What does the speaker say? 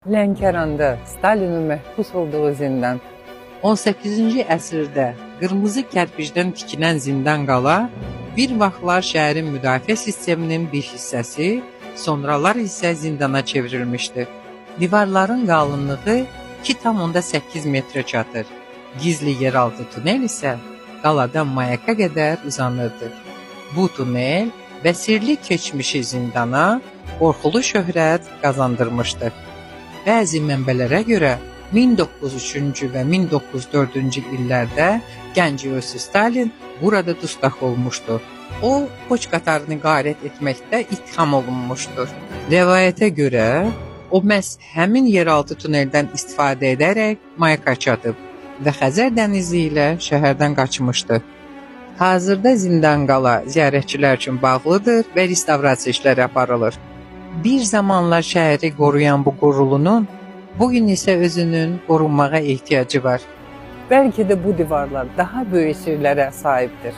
Lənkəranda Stalinin məhbus olduğu zindan. 18-ci əsrdə qırmızı kərpicdən tikilən zindan qala bir vaxtlar şəhərin müdafiə sisteminin bir hissəsi, sonralar isə zindana çevrilmişdi. Divarların qalınlığı 2,8 metrə çatır. Gizli yeraltı tunel isə qaladan mayaka qədər uzanırdı. Bu tunel və sirli keçmişi zindana qorxulu şöhrət qazandırmışdı. Bəzi mənbələrə görə 1903-cü və 1904-cü illərdə gənc Yosif Stalin burada dustaq olmuşdu. O, poçt qatarını qarət etməkdə ittiham olunmuşdur. Rəvayətə görə o məhz həmin yeraltı tuneldən istifadə edərək mayaka çatıb və Xəzər dənizi ilə şəhərdən qaçmışdı. Hazırda zindan qala ziyarətçilər üçün bağlıdır və restavrasiya işləri aparılır. Bir zamanlar şəhəri qoruyan bu qurulunun bugün isə özünün qorunmağa ehtiyacı var. Belki de bu divarlar daha böyük sirlere sahiptir.